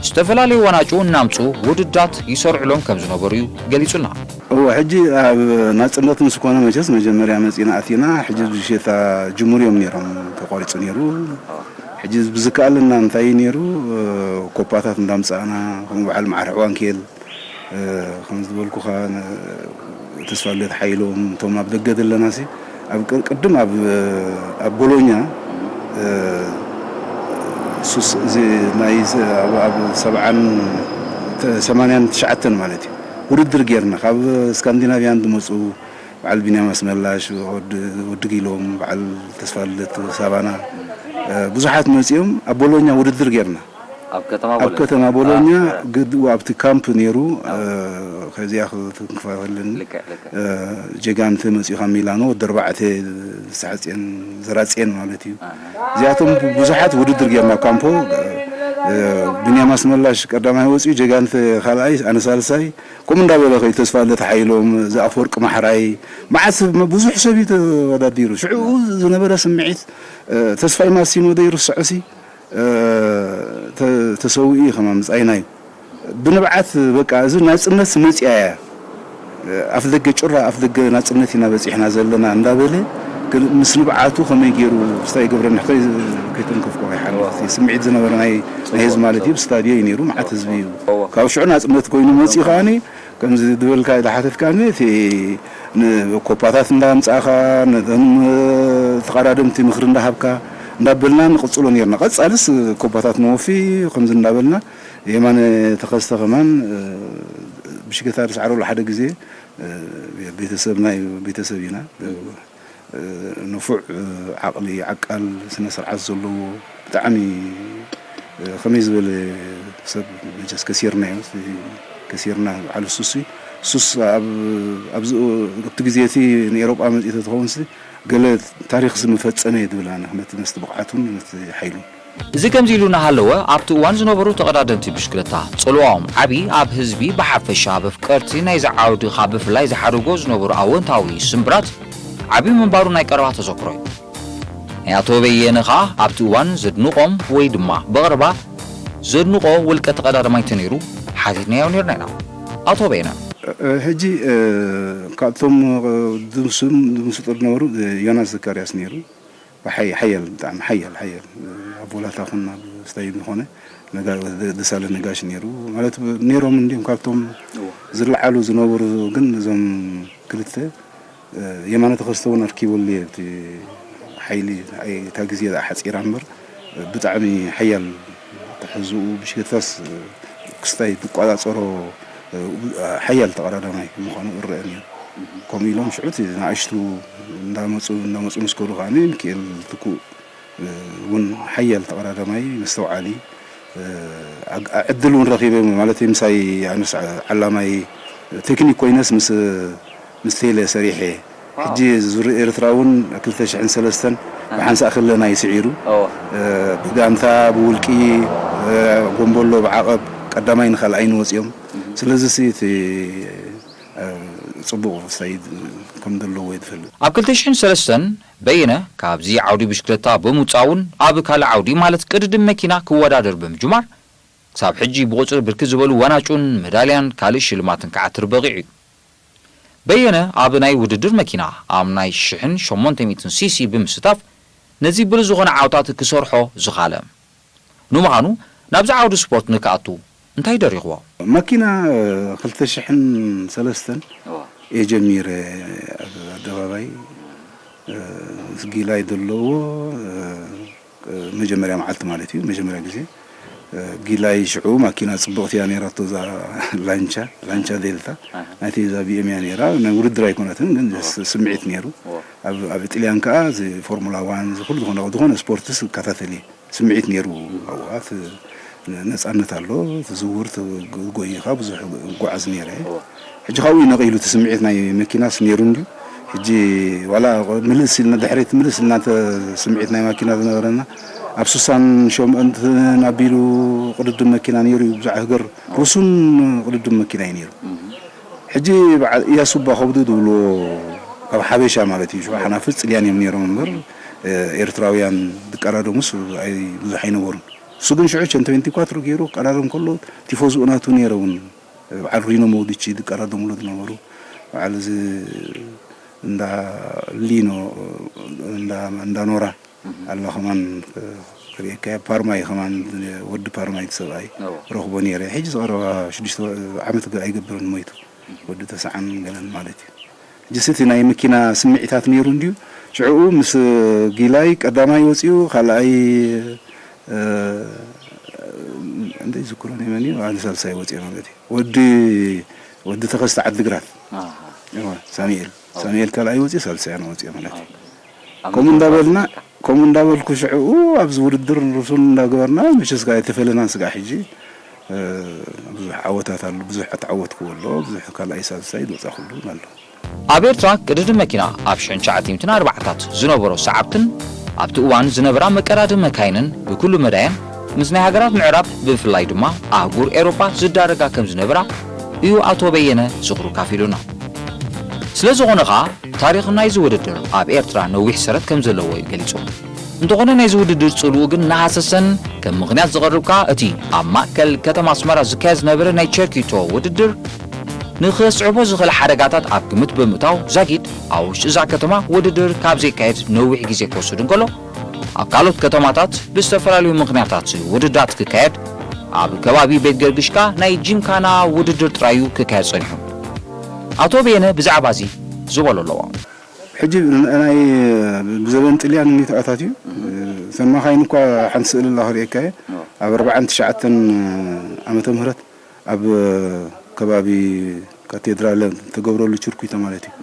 ዝተፈላለዩ ዋናጭኡ እናምጽኡ ውድድራት ይሰርዕሎም ከም ዝነበሩ እዩ ገሊጹልና። እወ፣ ሕጂ ኣብ ናጽነት ምስ ኮነ መቸስ መጀመርያ መጺና ኣቲና፣ ሕጂ ብሽታ ጅሙር እዮም ነይሮም፣ ተቋሪጹ ነይሩ። ሕጂ ብዝከኣለና እንታይ እዩ ነይሩ፣ እ፣ ኮፓታት እንዳምጻእና፣ ከምኡ በዓል ማዕረ ዕዋንኬል፣ እ፣ ከም ዝበልኩኻ፣ ነ-፣ ተስፋልደት ሓይሎም፣ እቶም ኣብ ደገ ዘለናሲ፣ ኣብ ቅ-፣ ቅድም ኣብ፣ ኣብ ቦሎኛ፣ እ፣ ሱስ፣ እዚ ናይ ዝ-፣ ኣብ፣ ኣብ ሰብዓን ተ-፣ ሰማንያን ትሽዓተን ማለት እዩ። ውድድር ጌርና፣ ካብ ስካንዲናቭያን ዝመጹ በዓል ቢንያም ኣስመላሽ፣ ወዲ፣ ወዲ ጊሎም፣ በዓል ተስፋልደት ሳባና፣ እ፣ ብዙሓት መጺኦም ኣብ ቦሎኛ ውድድር ጌርና። ኣብ ከተማ ኣብ ቦሎኛ? ከተማ ቦሎኛ፣ አ፣ አ። ግድ-፣ ኣብቲ ካምፕ ነይሩ፣ አ። እ፣ ከዚኣ ክትንክፋ ከለኒ፣ ልክዕ፣ ልክዕ። እ፣ ጀጋንተ መጺኡ ካብ ሚላኖ፣ ወዲ ኣርባዕተ ዝተሓጽየን ዘራጽየን ማለት እዩ። አ። እዚኣቶም ብዙሓት ውድድር ጌርና ኣብ ካምፖ፣ እ፣ ቢንያም ኣስመላሽ ቀዳማይ ወጺኡ፣ ጀጋንተ ካልኣይ፣ ኣነ ሳልሳይ፣ ከምኡ እንዳበለ ከይዱ ተስፋልደት ሓይሎም፣ እዚ ኣፈወርቂ ማሕራይ፣ መዓት ሰብ፣ ብዙሕ ሰብ እዩ ተወዳዲሩ። ሽዑ ዝነበረ ስምዒት፣ እ፣ ተስፋይ ማሲኖ ዘይርስዖሲ፣ እ፣ ተ-፣ ተሰዊኡ እዩ ከማን ምጻይና እዩ። ብንብዓት በቃ እዚ ናጽነት መጽያ እያ። ኣፍ ደገ ጩራ ኣፍ ደገ ናጽነት ኢና በጺሕና ዘለና እንዳበለ ግን ምስ ንብዓቱ ከመይ ገይሩ ስታይ ይገብረና ከይተንከፍኮ ይሓልፍ ስምዒት ዝነበረ ናይ ህዝቢ ማለት እዩ። ስታድዮ እዩ ነይሩ፣ መዓት ህዝቢ እዩ። ካብ ሽዑ ናጽነት ኮይኑ መጺኡ ከዓኒ ከምዚ ዝበልካ ዝሓተትካኒ እቲ ንኮፓታት እንዳምጻእካ ነቶም ተቐዳደምቲ ምኽሪ እንዳሃብካ እንዳበልና ንቕጽሎ ነርና። ቀጻልስ ኮፓታት ነወፊ ከምዚ እንዳበልና የማነ ተኸስተ ከማን ብሽገታ ዝሰዓረሉ ሓደ ግዜ ቤተሰብና እዩ፣ ቤተሰብ ኢና። ንፉዕ ዓቕሊ፣ ዓቃል፣ ስነ ስርዓት ዘለዎ ብጣዕሚ ከመይ ዝበለ ሰብ መቸስ ከሲርና እዩ። ከሲርና በዓል ሱስ ሱስ ኣብዚ ኣብቲ ግዜ እቲ ንኤሮጳ መጺኡ ተትኸውን ገለ ታሪኽ ዝምፈጸመ እየ ዝብል ኣነ ነቲ መስቲ ብቕዓቱን ነቲ ሓይሉን። እዚ ከምዚ ኢሉ እናሃለወ ኣብቲ እዋን ዝነበሩ ተቐዳደምቲ ብሽክለታ ጽልዋኦም ዓቢ ኣብ ህዝቢ ብሓፈሻ ኣብ ኣፍቀርቲ ናይዚ ዓውዲ ካብ ብፍላይ ዝሓደጎ ዝነበሩ ኣወንታዊ ስምብራት ዓቢ ምንባሩ ናይ ቀረባ ተዘክሮ እዩ። ናይ ኣቶ በየነ ኸኣ ኣብቲ እዋን ዘድንቖም ወይ ድማ ብቐረባ ዘድንቖ ውልቀ ተቐዳዳማይ እንተነይሩ ሓቲትናዮ ነርና ኢና። ኣቶ በየነ ሕጂ ካብቶም ድምስም ድምስጦ ዝነበሩ ዮናስ ዘካርያስ ነይሩ። ሓያል ብጣዕሚ ሓያል ሓያል ኣብ ቦላታ ኹን ኣብ ስታዲየም ዝኾነ ደሳለ ነጋሽ ነይሩ ማለት ነይሮም እንዲም ካብቶም ዝለዓሉ ዝነበሩ ግን እዞም ክልተ የማነ ተኸስተ እውን ኣርኪበሉ እየ እቲ ሓይሊ እታ ግዜ ሓፂራ እምበር ብጣዕሚ ሓያል ተሕዝኡ ብሽክለታስ ክስታይ ትቆፃፀሮ ሓያል ተቐዳዳማይ ምዃኑ እረአ ነይሩ። ከምኡ ኢሎም ሽዑ እቲ ንኣሽቱ እንዳመፁ እንዳመፁ ምስ ከዱ ከዓ ሚካኤል ትኩእ እውን ሓያል ተቐዳዳማይ መስተውዓሊ ዕድል እውን ረኺበ ማለት ምሳይ ኣነስ ዓላማይ ቴክኒክ ኮይነስ ምስ ምስ ቴለ ሰሪሐ ሕጂ ዙር ኤርትራ እውን ክልተ ሽሕን ሰለስተን ብሓንሳእ ክለና ይስዒሩ ብጋንታ ብውልቂ ጎንበሎ ብዓቐብ ቀዳማይ ንካልኣይ ንወፅኦም ስለዚ እቲ ፅቡቕ ሳይድ ከም ዘለዎ እየ ዝፈልጥ። ኣብ ክልተ ሽሕን ሰለስተን በየነ ካብዚ ዓውዲ ብሽክለታ ብምውፃእ እውን ኣብ ካልእ ዓውዲ ማለት ቅድድም መኪና ክወዳደር ብምጅማር ክሳብ ሕጂ ብቁፅሪ ብርክት ዝበሉ ዋናጩን መዳልያን ካልእ ሽልማትን ክዓትር በቒዑ እዩ። በየነ ኣብ ናይ ውድድር መኪና ኣብ ናይ ሽሕን ሸሞንተ ሚእትን ሲሲ ብምስታፍ ነዚ ብሉጽ ዝኾነ ዓውታት ክሰርሖ ዝኻለ ንምዃኑ ናብዚ ዓውዲ ስፖርት ንክኣቱ እንታይ ደሪኽዎ? መኪና ክልተ ሽሕን ሰለስተን እየ ጀሚረ ኣደባባይ ምስ ጊላይ ዘለዎ መጀመርያ መዓልቲ ማለት እዩ መጀመርያ ግዜ ጊላይ ሽዑ ማኪና ጽብቕቲ እያ ነይራቶ እዛ ላንቻ ላንቻ ዴልታ ናይቲ እዛ ቢኤም እያ ነይራ ናይ ውድድር ኣይኮነትን ግን ስምዒት ነይሩ ኣብ ጥልያን ከዓ እዚ ፎርሙላ ዋን እዚ ኩሉ ዝኾነ ዝኾነ ስፖርትስ እከታተል እየ ስምዒት ነይሩ ኣብኣ ነፃነት ኣሎ ትዝውር ትጎይኻ ብዙሕ ጓዓዝ ነይረ ሕጂ ካብኡ ነቒሉ እቲ ስምዒት ናይ መኪናስ ነይሩ እንድዩ ሕጂ ዋላ ምልስ ኢልና ድሕሪት ምልስ ኢልና ስምዒት ናይ ማኪና ዝነበረና ኣብ ሱሳን ሸምእንትን ኣቢሉ ቅድድም መኪና ነይሩ እዩ ብዙሕ ህገር ርሱን ቅድድም መኪና እዩ ነይሩ ሕጂ በዓል እያሱ ባኸብዱ ዝብልዎ ካብ ሓበሻ ማለት እዩ ሽዑ ሓናፍፅ ጥልያን እዮም ነይሮም እምበር ኤርትራውያን ዝቀዳደሙስ ብዙሕ ኣይነበሩን እሱ ግን ሽዑ ቸን ትዌንቲ ኳትሮ ገይሩ ክቀዳደም ከሎ ቲፎዝኡ ናቱ ነይረ እውን በዓል ሪኖ መውድቺ ዝቀዳደምሉ ዝነበሩ በዓል እዚ እንዳ ሊኖ እንዳ ኖራ ኣላ ከማን ክርእየካ ፓርማይ ከማን ወዲ ፓርማይ ሰብኣይ ረኽቦ ነይረ ሕጂ ዝቐረባ ሽዱሽተ ዓመት ኣይገብርን ሞይቱ ወዲ ተስዓን ገለን ማለት እዩ ሕጂ ስቲ ናይ መኪና ስምዒታት ነይሩ እንድዩ ሽዕኡ ምስ ጊላይ ቀዳማይ ወፂኡ ካልኣይ እንደ ዝክሮ ነመን እዩ ኣነ ሳልሳይ ወፂኦ ማለት እዩ ወዲ ወዲ ተኸስተ ዓድግራት ሳሙኤል ሳሙኤል ካልኣይ ወፂኡ ሳልሳይ ኣነ ወፂኦ ማለት እዩ ከምኡ እንዳበልና ከምኡ እንዳበልኩ ሽዕኡ ኣብዚ ውድድር ንርሱን እንዳገበርና መቸስ ጋር የተፈለናን ስጋዕ ሕጂ ብዙሕ ዓወታት ኣሎ ብዙሕ ኣተዓወትክዎ ኣሎ ብዙሕ ካልኣይ ሳልሳይ ዝወፃ ኩሉ ኣሎ ኣብ ኤርትራ ቅድድም መኪና ኣብ ሽሕን ትሽዓተ ሚእትን ኣርባዓታት ዝነበሮ ሰዓብትን ኣብቲ እዋን ዝነበራ መቀዳድም መካይንን ብኩሉ መዳየን ምስ ናይ ሃገራት ምዕራብ ብፍላይ ድማ ኣህጉር ኤውሮጳ ዝዳረጋ ከም ዝነበራ እዩ ኣቶ በየነ ዝኽሩ ካፊሉና። ስለ ዝኾነ ኸኣ ታሪኽ ናይዚ ውድድር ኣብ ኤርትራ ነዊሕ ሰረት ከም ዘለዎ እዩ ገሊጹ። እንተኾነ ናይዚ ውድድር ጽልኡ ግን እናሃሰሰን ከም ምኽንያት ዝቐርብ ከኣ እቲ ኣብ ማእከል ከተማ ኣስመራ ዝካየድ ዝነበረ ናይ ቸርኪቶ ውድድር ንኸስዕቦ ዝኽእል ሓደጋታት ኣብ ግምት ብምእታው ዛጊድ ኣብ ውሽጢ እዛ ከተማ ውድድር ካብ ዘይካየድ ነዊሕ ግዜ ክወስድ እንከሎ ኣብ ካልኦት ከተማታት ብዝተፈላለዩ ምኽንያታት ውድድራት ክካየድ ኣብ ከባቢ ቤት ገርግሽ ከኣ ናይ ጂምካና ውድድር ጥራይ እዩ ክካየድ ጸኒሑ። ኣቶ በየነ ብዛዕባ እዚ ዝበሎ ኣለዎ። ሕጂ ናይ ብዘበን ጥልያን እኒተኣታት እዩ። እተን መኻይን እኳ ሓንቲ ስእሊ ኣላ ክርእየካ እየ። ኣብ ኣርባዓን ትሽዓተን ዓመተ ምህረት ኣብ ከባቢ ካቴድራል ተገብረሉ ችርኩይተ ማለት እዩ።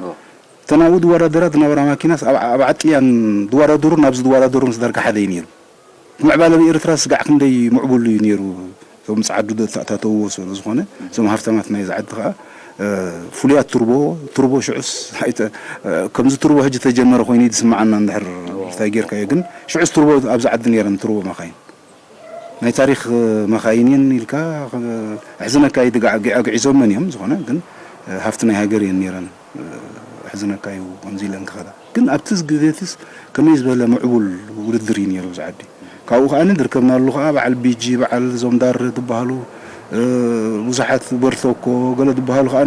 እተን ኣብኡ ዝወዳደራ ዝነበራ ማኪናስ ኣብ ዓጥልያን ዝወዳደሩ ናብዚ ዝወዳደሩ ምስ ዳርጋ ሓደ እዩ ነይሩ። ምዕባለ ኣብ ኤርትራ ስጋዕ ክንደይ ምዕቡል እዩ ነይሩ። እቶም ጸዓዱ ዘተኣታተውዎ ስለ ዝኾነ እዞም ሃፍታማት ናይዚ ዓዲ ከኣ ፍሉያት ቱርቦ ቱርቦ ሽዑስ ከምዚ ቱርቦ ሕጂ ተጀመረ ኮይኑ እዩ ዝስምዓና። እንድሕር እንታይ ጌርካዮ ግን ሽዑስ ቱርቦ ኣብዚ ዓዲ ነይረን ቱርቦ መኻይን ናይ ታሪኽ መኻይን እየን ኢልካ ኣሕዝነካ እዩ። ኣግዒዞመን እዮም ዝኾነ ግን ሃፍቲ ናይ ሃገር እየን ነይረን። ኣሕዝነካ እዩ ከምዚ ኢለን ክኸዳ ግን ኣብቲ ግዜትስ ከመይ ዝበለ ምዕቡል ውድድር እዩ ነይሩ ኣብዚ ዓዲ። ካብኡ ከኣ ዝርከብናሉ ከኣ በዓል ቢጂ በዓል እዞም ዳር ዝበሃሉ ብዙሓት በርቶኮ ገለ ዝበሃሉ ከኣ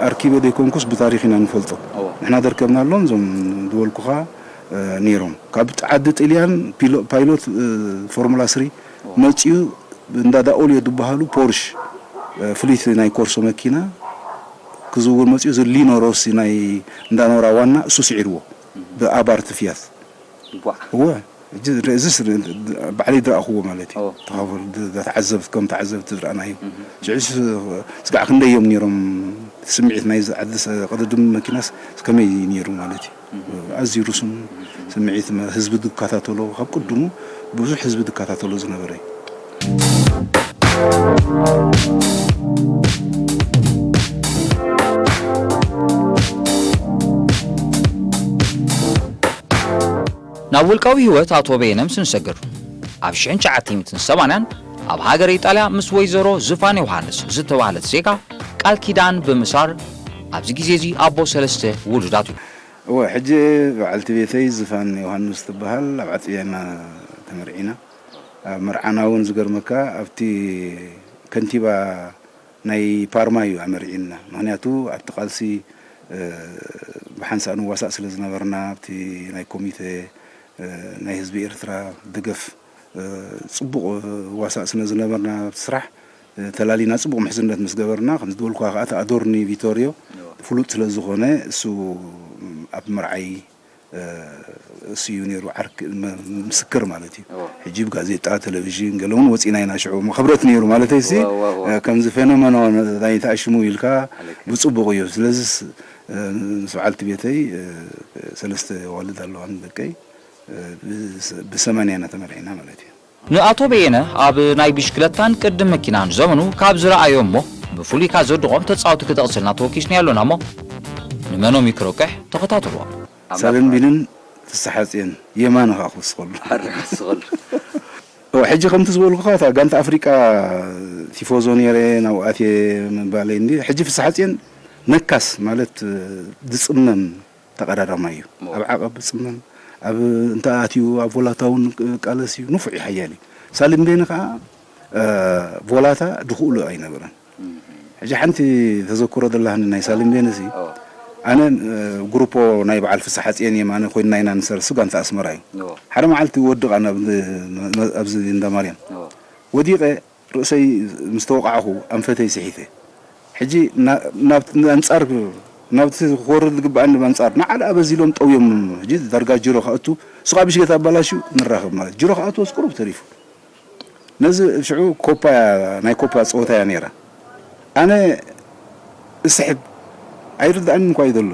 ኣርኪበ ዘይኮንኩስ ብታሪኽ ኢና ንፈልጦ። ንሕና ዘርከብናሎም እዞም ዝበልኩኻ ነይሮም። ካብ ዓዲ ጥልያን ፓይሎት ፎርሙላ ስሪ መፂኡ እንዳ ዳኦልዮ ዝበሃሉ ፖርሽ ፍልይቲ ናይ ኮርሶ መኪና ክዝውር መፂኡ እዚ ሊኖ ሮሲ ናይ እንዳ ኖራ ዋና እሱ ስዒርዎ ብኣባርቲ ፍያት። እወ እዚስ ባዕለይ ዝረኣኽዎ ማለት እዩ። ተኻፈሉ ተዓዘብቲ ከም ተዓዘብቲ ዝረኣናዮ ሽዑስ ስጋዕ ክንደይ እዮም ነይሮም። ስምዒት ናይ ዝዓዲ ቅድድም መኪናስ ከመይ ነይሩ ማለት እዩ። ኣዝዩ ርሱን ስምዒት ህዝቢ ዝከታተሎ ካብ ቅድሙ ብዙሕ ህዝቢ ዝከታተሎ ዝነበረ እዩ። ናብ ውልቃዊ ህይወት ኣቶ በየነ ምስ ንሰግር ኣብ ሽሕን ትሽዓተ ሚእትን ሰማንያን ኣብ ሃገረ ኢጣልያ ምስ ወይዘሮ ዝፋን ዮሃንስ ዝተባህለት ዜጋ ቃል ኪዳን ብምእሳር ኣብዚ ግዜ እዚ ኣቦ ሰለስተ ውሉዳት እዩ። እወ ሕጂ በዓልቲ ቤተይ ዝፋን ዮሃንስ ትበሃል ኣብ ዓጥያ ኢና ተመርዒና። ኣብ መርዓና እውን ዝገርመካ ኣብቲ ከንቲባ ናይ ፓርማ እዩ ኣመርዒና። ምኽንያቱ ኣብቲ ቃልሲ ብሓንሳእ ንዋሳእ ስለ ዝነበርና ኣብቲ ናይ ኮሚተ ናይ ህዝቢ ኤርትራ ደገፍ ጽቡቕ ዋሳእ ስለ ዝነበርና ኣብቲ ስራሕ ተላሊና ጽቡቕ ምሕዝነት ምስ ገበርና ከምዚ ዝበልኩኻ ከኣ ኣዶርኒ ቪቶርዮ ፍሉጥ ስለ ዝኾነ እሱ ኣብ መርዓይ እሱ እዩ ነይሩ ዓርክ ምስክር ማለት እዩ። ሕጂ ብጋዜጣ ቴሌቪዥን ገለ እውን ወፂና ኢና ሽዑ ክብረት ነይሩ ማለተይ ሲ ከምዚ ፌኖመኖ ናይ ተኣሽሙ ኢልካ ብፅቡቕ እዩ። ስለዚ ምስ በዓልቲ ቤተይ ሰለስተ ዋልድ ኣለዋን ደቀይ ብሰማንያ ኢና ተመርዒና ማለት እዩ። ንኣቶ በየነ ኣብ ናይ ብሽክለታን ቅድድም መኪናን ዘመኑ ካብ ዝረኣዮ እሞ ብፍሉይ ካብ ዘድንቖም ተጻወቲ ክጠቕሰልና ተወኪስናዮ ኣሎና እሞ ንመኖም እዩ ክረቅሕ? ተኸታተልዎ። ሳልንቢንን ፍስሓጽዮን የማነ ከኣ ክውስኸሉ። ኣረ ክውስኸሉ። እወ ሕጂ ከምቲ ዝበልኩኻ እታ ጋንታ ኣፍሪቃ ቲፎዞ ነይረ ናብኡ ኣትየ ምባለይ እንዲ ሕጂ ፍስሓጽዮን ነካስ ማለት ዝጽመም ተቐዳዳማይ እዩ። ኣብ ዓቐብ ዝጽመም ኣብ እንተ ኣትዩ ኣብ ቮላታ እውን ቃለስ እዩ ንፉዕ እዩ ሓያል እዩ። ሳልምቤኒ ከኣ ቮላታ ድኽእሎ ኣይነበረን። ሕጂ ሓንቲ ተዘክሮ ዘለሃኒ ናይ ሳልምቤኒ ሲ ኣነ ግሩፖ ናይ በዓል ፍስሓጽየን የማነ ኮይንና ኢና ንሰርሕ እሱ ጋንታ ኣስመራ እዩ። ሓደ መዓልቲ ወድቕ ኣነ ኣብዚ እንዳ ማርያም ወዲቐ ርእሰይ ምስ ተወቓዕኹ ኣንፈተይ ስሒተ። ሕጂ ናብ ኣንጻር ናብቲ ክወርድ ዝግብኣኒ ኣንጻር ንዓ ደኣ በዚሎም ጠውዮም። ሕጂ ዳርጋ ጅሮ ክኣቱ እሱ ከዓ ብሽገት ኣባላሽዩ ንራኸብ ማለት ጅሮ ክኣትዎስ ቁሩብ ተሪፉ። ነዚ ሽዑ ኮፓ ናይ ኮፓ ጸወታ እያ ነይራ። ኣነ እስሕብ ኣይርድኣንን እኳ እዩ ዘሎ።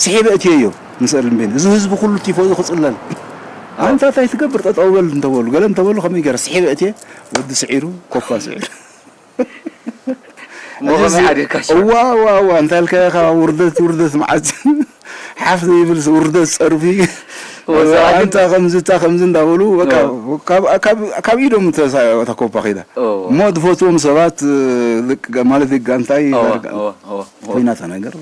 ስሒበ እትየዮ ንስእል እምበይን እዚ ህዝቢ ኩሉ ቲፎዞ ክጽለል ኣንታ እንታይ ትገብር ጠጠው በል እንተበሉ ገለ እንተበሉ ከመይ ገይረ ስሒበ እትየ ወዲ ስዒሩ ኮፓ ስዒሩ እዋ እዋ እዋ እንታይ ኢልካ ኢኻ ውርደት ውርደት መዓት ሓፍ ዘይብል ውርደት ጸርፊ ኣንታ ከምዚ እታ ከምዚ እንዳበሉ በቃ ካብ ኢዶም ተኮባ ከይዳ እሞ ዝፈትዎም ሰባት ማለት ጋንታይ ኮይና እታ ነገር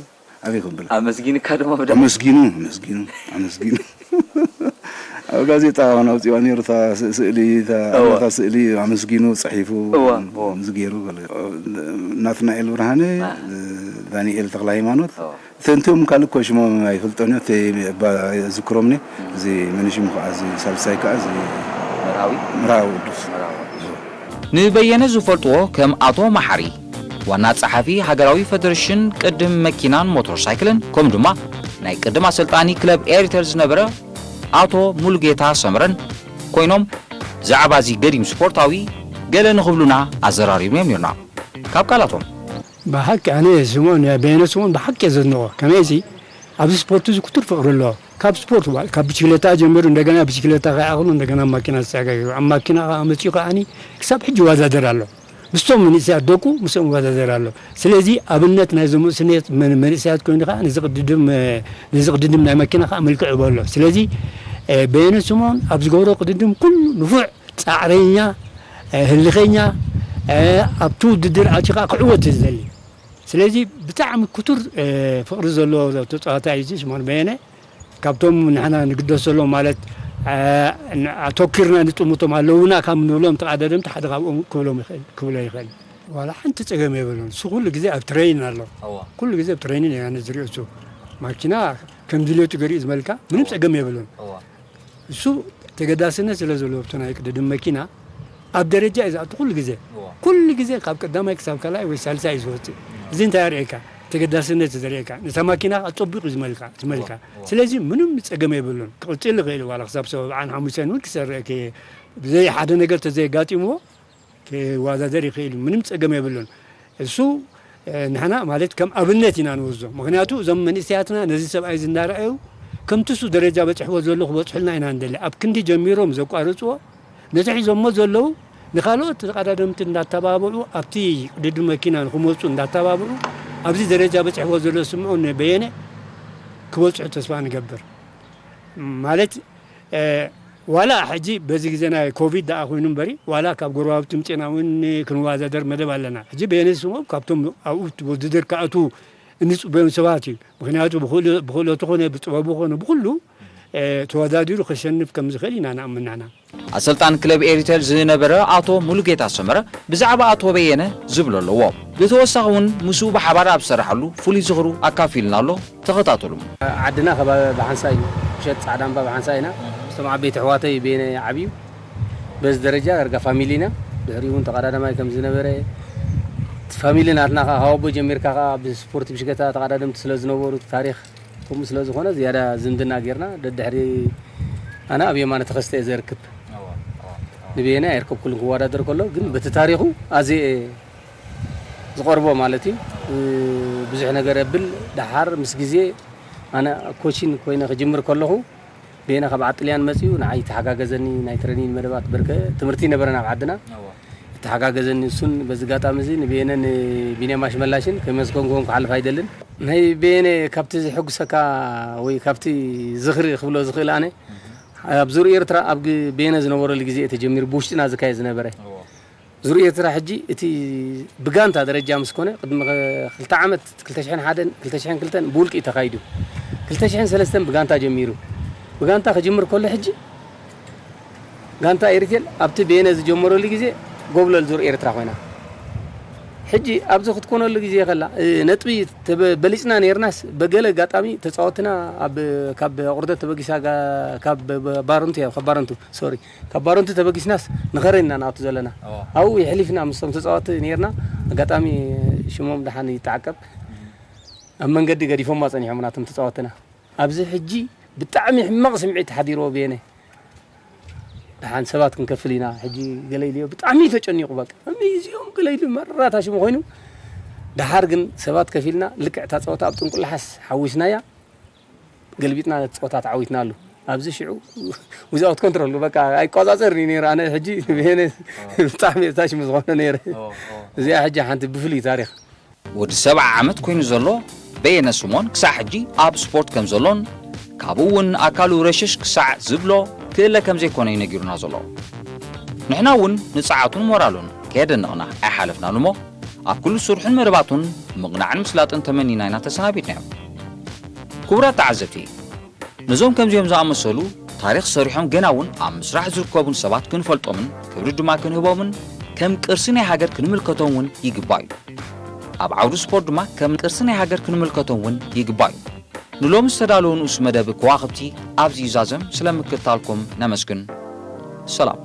ኣበይ ክብል ኣመስጊንካ ድማ ብደ ኣመስጊኑ ኣመስጊኑ ኣመስጊኑ ኣብ ጋዜጣ እውን ኣውፂዋ ነይሩ፣ እታ ስ- ስእሊ፣ እታ እዋ። እታ ስእሊ ኣመስጊኑ፣ ፅሒፉ፣ እዋ፣ እዋ። ዝገይሩ ገለ። ናትናኤል ብርሃነ፣ አ። ዳንኤል ተክለ ሃይማኖት፣ እዋ። እተንትኦም ካልእ እኮ ሽሞም ኣይፈልጦን እየ፣ እተ- እባ ዝክሮምኒ፣ እዚ መን ሽሙ ከዓ፣ እዚ ሳልሳይ ከዓ፣ እዚ መርሃዊ? መርሃዊ ቅዱስ። መርሃዊ ቅዱስ። ንበየነ ዝፈልጥዎ ከም ኣቶ መሓሪ፣ ዋና ጸሓፊ ሃገራዊ ፈደረሽን ቅድም መኪናን ሞተር ሳይክልን፣ ከምኡ ድማ ናይ ቅድም ኣሰልጣኒ ክለብ ኤሪተር ዝነበረ ኣቶ ሙሉጌታ ሰምረን ኮይኖም፣ ብዛዕባ እዚ ገዲም ስፖርታዊ ገለ ንኽብሉና ኣዘራሪቦም ነይርና። ካብ ቃላቶም። ብሓቂ ኣነ ስምኦን፣ በየነ ስምኦን ብሓቂ እየ ዘድንቖ። ከመይሲ ኣብዚ ስፖርት እዚ ክቱር ፍቕሪ ኣለዎ። ካብ ስፖርት ባ- ካብ ብሽክለታ ጀሚሩ እንደገና ብሽክለታ ከይኣኽሉ እንደገና ኣብ ማኪና ዝሰጋገሩ። ኣብ ማኪና ከኣ መጺኡ ከኣኒ ክሳብ ሕጂ ይወዳደር ኣሎ። ምስቶም መንእሰያት ደቁ ምስኦም ይወዳደር ኣሎ። ስለዚ ኣብነት ናይዞም መንእሰያት መን- መንእሰያት ኮይኑ ከኣ ነዚ ቅድድም፣ ነዚ ቅድድም ናይ ማኪና ከኣ መልክዕ ይህቦ ኣሎ። ስለዚ፣ እ፣ በየነ ስምኦን ኣብ ዝገብሮ ቅድድም ኩሉ ንፉዕ፣ ጻዕረኛ፣ እ፣ ህልኸኛ፣ እ፣ ኣብቲ ውድድር ኣትዩ ከኣ ክዕወት እዩ ዝደሊ። ስለዚ ብጣዕሚ ክቱር፣ እ፣ ፍቕሪ ዘለዎ ተጻዋታይ እዩ እዚ ስምኦን በየነ። ካብቶም ንሕና ንግደሰሎም ማለት፣ እ፣ ን- ኣተኪርና ንጥምቶም ኣለዉና ካብ ንብሎም ተቐዳደምቲ ሓደ ካብኦም ክብሎም ይኽእል፣ ክብሎ ይኽእል። ዋላ ሓንቲ ጸገም የብሉን። እሱ ኩሉ ግዜ ኣብ ትሬኒን ኣሎ። እዋ። ኩሉ ግዜ ኣብ ትሬኒን እያ ነዚ ዝሪኦ እሱ። ማኪና ከም ድልየቱ ገሪኡ ዝመልካ ምንም እዋ። ጸገም የብሉን። እዋ። እሱ ተገዳስነት ስለ ዘለዎ ኣብቲ ናይ ቅድድም መኪና ኣብ ደረጃ እዩ ዝኣቱ ኩሉ ግዜ። እዋ። ኩሉ ግዜ ካብ ቀዳማይ ክሳብ ካልኣይ ወይ ሳልሳይ እዩ ዝወፅእ። እዚ እንታይ የርእየካ? ተገዳስነት እዩ ዘርእየካ። ነታ ማኪና ኣፀቢቑ እዩ ዝመልካ፣ ዝመልካ። እዋ፣ እዋ። ስለዚ ምንም ፀገም የብሉን። ክቕፅል ይኽእል እዩ፣ ዋላ ክሳብ ሰብዓን ሓሙሽተን እውን ክሰርእ ከ-፣ ብዘይ ሓደ ነገር ተዘየጋጢምዎ ክወዳደር ይኽእል እዩ። ምንም ፀገም የብሉን። እሱ፣ እ፣ ንሕና ማለት ከም ኣብነት ኢና ንወስዶ። ምኽንያቱ እዞም መንእሰያትና ነዚ ሰብኣይ እዚ እናረኣዩ ከምቲ እሱ ደረጃ በፂሕዎ ዘሎ ክበፅሑልና ኢና ንደሊ። ኣብ ክንዲ ጀሚሮም ዘቋርፅዎ፣ ነቲ ሒዞሞ ዘለዉ ንኻልኦት ተቐዳደምቲ እንዳተባብዑ፣ ኣብቲ ቅድድም መኪና ንኽመፁ እንዳተባብዑ፣ ኣብዚ ደረጃ በፂሕዎ ዘሎ ስምኦን በየነ ክበፅሑ ተስፋ ንገብር። ማለት፣ እ፣ ዋላ ሕጂ በዚ ግዜ ናይ ኮቪድ ደኣ ኮይኑ እምበሪ፣ ዋላ ካብ ጎረባብቲ ምፅና እውን ክንወዳደር መደብ ኣለና። ሕጂ በየነ ስምኦን ካብቶም ኣብኡ ውድድር ክኣትዉ እንፅበዮም ሰባት እዩ። ምኽንያቱ ብኽእሎ-፣ ብኽእለቱ ኾነ ብጥበቡ ኾነ ብኹሉ፣ እ፣ ተወዳዲሩ ከሸንፍ ከም ዝኽእል ኢና ንኣምን ንሕና። ኣሰልጣን ክለብ ኤሪተል ዝነበረ ኣቶ ሙሉጌታ ሰመረ ብዛዕባ ኣቶ በየነ ዝብሎ ኣለዎ። ብተወሳኺ እውን ምስኡ ብሓባር ኣብ ዝሰራሓሉ ፍሉይ ዝኽሩ ኣካፊልና ኣሎ። ተኸታተሉ። ዓድና ከባቢ ብሓንሳእ እዩ። ምሸት ጻዕዳ እምባ ብሓንሳእ ኢና። ምስቶም ዓበይቲ ኣሕዋተይ በየነ ዓብዩ። በዚ ደረጃ ዳርጋ ፋሚሊ ኢና። ድሕሪኡ እውን ተቐዳዳማይ ከም ዝነበረ፣ እቲ ፋሚሊ ናትና ከኣ ካብ ኣቦ ጀሚርካ ከኣ ብስፖርት ብሽክለታ ተቐዳደምቲ ስለ ዝነበሩ፣ እቲ ታሪኽ ከምኡ ስለ ዝኾነ ዝያዳ ዝምድና ጌርና። ደድሕሪ ኣነ ኣብ የማነ ተኸስተ እየ ዘርክብ። እዋ፣ እዋ፣ እዋ። ንበየነ ኣየርከብኩሉን ክወዳደር ከሎ፣ ግን በቲ ታሪኹ ኣዝየ እየ ዝቐርቦ ማለት እዩ። እ፣ ብዙሕ ነገር የብል። ደሓር ምስ ግዜ ኣነ ኮችን ኮይነ ክጅምር ከለኹ፣ በየነ ካብ ዓጥልያን መጺኡ ንዓይ ተሓጋገዘኒ። ናይ ትሬኒን መደባት በርከ ትምህርቲ ነበረና ኣብ ዓድና። እዋ። ተሓጋገዘኒ እሱን። በዚ ኣጋጣሚ እዚ ንበየነን ቢንያም ኣሽመላሽን ከመስገንክዎም ክሓልፍ ኣይደልን። ናይ በየነ ካብቲ ዘሐጉሰካ ወይ ካብቲ ዝኽሪ ክብሎ ዝኽእል ኣነ፣ ኣብ ዙር ኤርትራ ኣብ ግ-፣ በየነ ዝነበረሉ ግዜ እዩ ተጀሚሩ ብውሽጥና ዝካየድ ዝነበረ። እዎ። ዙር ኤርትራ ሕጂ እቲ ብጋንታ ደረጃ ምስ ኮነ ቅድሚ ኸ-፣ ክልተ ዓመት፣ ክልተ ሽሕን ሓደን ክልተ ሽሕን ክልተን ብውልቂ እዩ ተኻይዱ። ክልተ ሽሕን ሰለስተን ብጋንታ ጀሚሩ። ብጋንታ ክጅምር ከሎ ሕጂ ጋንታ ኤሪቴል ኣብቲ በየነ ዝጀመረሉ ግዜ ጎብለል ዙር ኤርትራ ኮይና። ሕጂ ኣብዚ ክትኮነሉ ግዜ ከላ፣ እ፣ ነጥቢ ተበ-፣ በሊጽና ነይርናስ፣ በገለ ኣጋጣሚ ተጻወትና ኣብ፣ ካብ ኣቑርደት ተበጊሳ ጋ-፣ ካብ ብ-፣ ባረንቱ እያ፣ ካብ ባረንቱ፣ ሶሪ፣ ካብ ባረንቱ ተበጊስናስ ንኸረን ኢና ንኣቱ ዘለና። እዋ። ኣብኡ የሕሊፍና ምስቶም ተጻወትቲ ነይርና። ኣጋጣሚ ሽሞም ደሓን ይተዓቀብ። ኣብ መንገዲ ገዲፎማ ጸኒሖም ናቶም ተጻወትና። ኣብዚ ሕጂ ብጣዕሚ ሕማቕ ስምዒት ሓዲርዎ በየነ። ደሓን ሰባት ክንከፍል ኢና፣ ሕጂ ገለ ኢልዮ፣ ብጣዕሚ ተጨኒቑ በቃ። ከመይ እዚኦም ገለ ኢሉ መራታ ሽሙ ኮይኑ። ደሓር ግን ሰባት ከፊልና ልክዕ እታ ጸወታ ኣብ ጥንቁላሓስ ሓዊስናያ፣ ገልቢጥና ነቲ ጸወታ ተዓዊትናሉ። ኣብዚ ሽዑ without control በቃ ኣይቆጻጸርን እዩ ነይሩ። ኣነ ሕጂ በየነ ብጣዕሚ እየ ታሽሙ ዝኾነ ነይረ። እዚኣ ሕጂ ሓንቲ ብፍሉይ ታሪኽ። ወዲ ሰብዓ ዓመት ኮይኑ ዘሎ በየነ ስምኦን ክሳዕ ሕጂ ኣብ ስፖርት ከም ዘሎን ካብኡ እውን ኣካሉ ረሸሽ ክሳዕ ዝብሎ ክእለ ከም ዘይኮነ እዩ ነጊሩና ዘሎ። ንሕና እውን ንጸዓቱን ሞራሉን ከየደነቕና ኣይሓለፍናን እሞ ኣብ ኩሉ ስርሑን መደባቱን ምቕናዕን ምስላጥን ተመኒና ኢና ተሰናቢትናዮ። ክቡራት ተዓዘብቲ፣ ነዞም ከምዚኦም ዝኣመሰሉ ታሪኽ ሰሪሖም ገና እውን ኣብ ምስራሕ ዝርከቡን ሰባት ክንፈልጦምን ክብሪ ድማ ክንህቦምን ከም ቅርሲ ናይ ሃገር ክንምልከቶም እውን ይግባእ እዩ። ኣብ ዓውዲ ስፖርት ድማ ከም ቅርሲ ናይ ሃገር ክንምልከቶም እውን ይግባእ እዩ። ንሎሚ ዝተዳለወ ንኡስ መደብ ከዋኽብቲ ኣብዚ ይዛዘም። ስለምክትታልኩም ነመስግን። ሰላም።